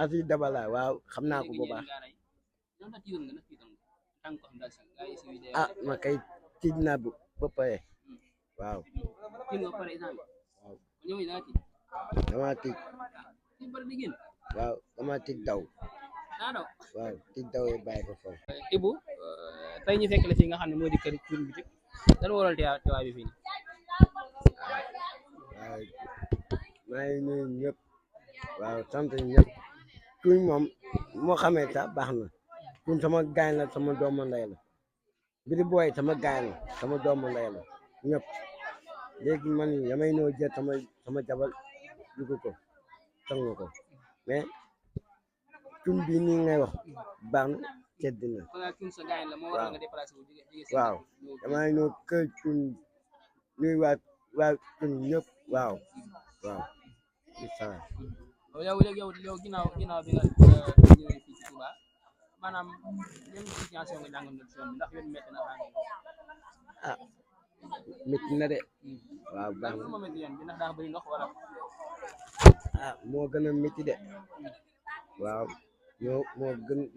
Aziz Dabala waaw xam naa ko bu baax ma kay tiit naa ba pare waaw waaw dama tiit waaw dama tiit daw waaw tiit daw bàyyi ko foofu. Ibou tey ñu fekk la fi nga xam ne moo di kër Thioune Boutique lan waral teewaay bi fii nii. waaw maa ngi nuyu ñëpp waaw sant ñëpp Thioune moom moo xamee sax baax na Thioune sama gaañ la sama doomu ndey la Biri Boy sama gaañ la sama doomu ndey la ñëpp léegi man damay ñëw jël sama jabal dugg ko sang ko mais Thioune bii nii ngay wax baax na tedd na waaw damay ñëw kër Thioune nuyu waa Thioune ñëpp waaw incha yow léegi yow ginnaaw bi nga ñëwee fii ci Touba maanaam yan situation nga jàngal na ci yoon bi ndax yoon métti na ah métti na de waaw baax na moo métti yoon bi ndax daa bëri ndox wala moo gën a métti de waaw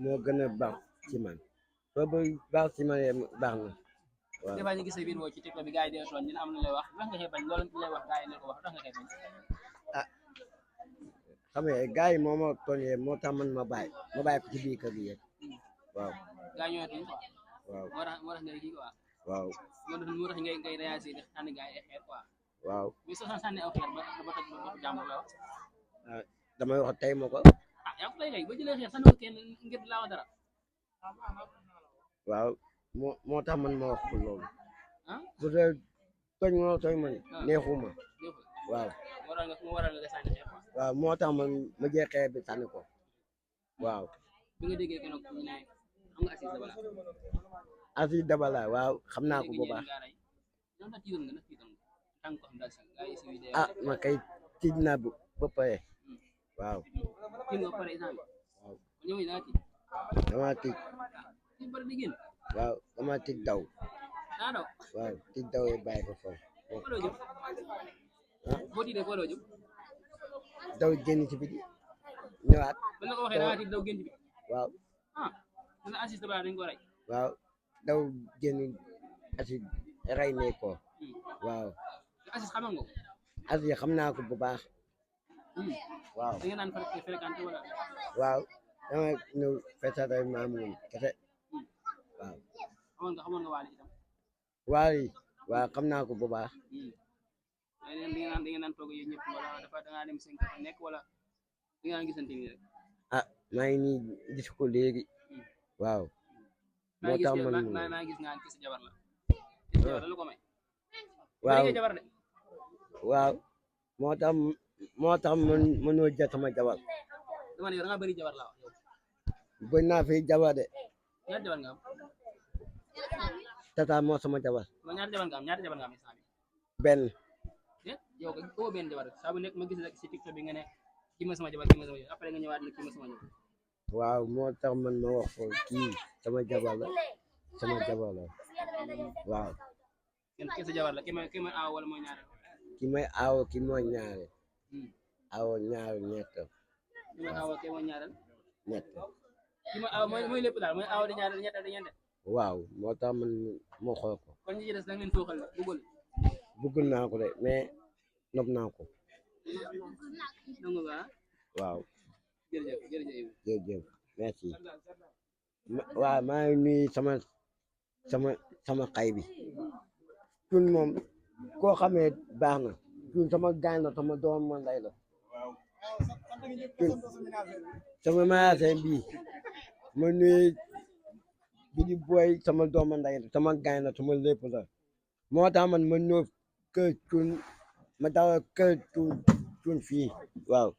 moo gën a baax ci man boobu baax ci man baax na waaw des fois ñu gis sa vidéo ci TikTok bi gars yi dina toon dina am lu lay wax ndax nga xëy bañ loolu lay wax gars yi ne ko wax ndax nga xëy bañ xam nga gars yi moo ma tooñee moo tax man ma bàyyi ko ci biir kër gi yëpp waaw gars yi ñoo tuñ quoi waaw moo tax ngay kii quoi waaw moo tax ngay réagir di sànni gars yi ay xeer quoi waaw mais soo sànni aw xeer ba toj ba jàmbur la wax damay wax tey ma ko yaa ngi koy léegi ba jëlee xeer sànni ko kenn ngir laawa dara waaw moo tax man ma wax ko loolu bu dee tooñ moo tooñ man neexuma waaw moo waral nga sànni xeer quoi waaw moo tax man ma jël xeer bi sànni ko waaw bi nga déggee keroog ñu ne am nga Aziz Dabala waaw xam naa ko bu baax ma kay tiit naa ba pare waaw dama tiit waaw dama tiit daw waaw tiit daw bàyyi ko foofu daw génn ci biti ñëwaat waaw waaw daw génn Aziz rey ne ko waaw Aziz xam naa ko bu baax waaw waaw dama ñëw fesata maam moom kese waaw waaw xam naa ko bu baax maa ngi nii gis ko léegi waaw moo tax man waaw moo tax man mënoo jël sama jabar bëri naa fi jabar de tata moo sama jabar benn waaw moo tax man ma wax ko kii sama jabar la waaw ki may aaw ki mooy ñaare aaw ñaar ñett waaw moo tax man moo xool ko bëgg naa ko de mais nopp naa ko waaw jërëjëf merci waaw maa ngi nuyu sama xay bi Thioune moom koo xamee baax na Thioune sama gaañ la sama doom ma ndey la Thioune sama magasin bii ma nuyu Biri Boy sama doom ma ndey la sama gaañ la sama lépp la moo tax man ma ñëw kër Thioune ma daw kër Thioune fii waaw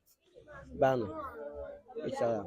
baax na incha allah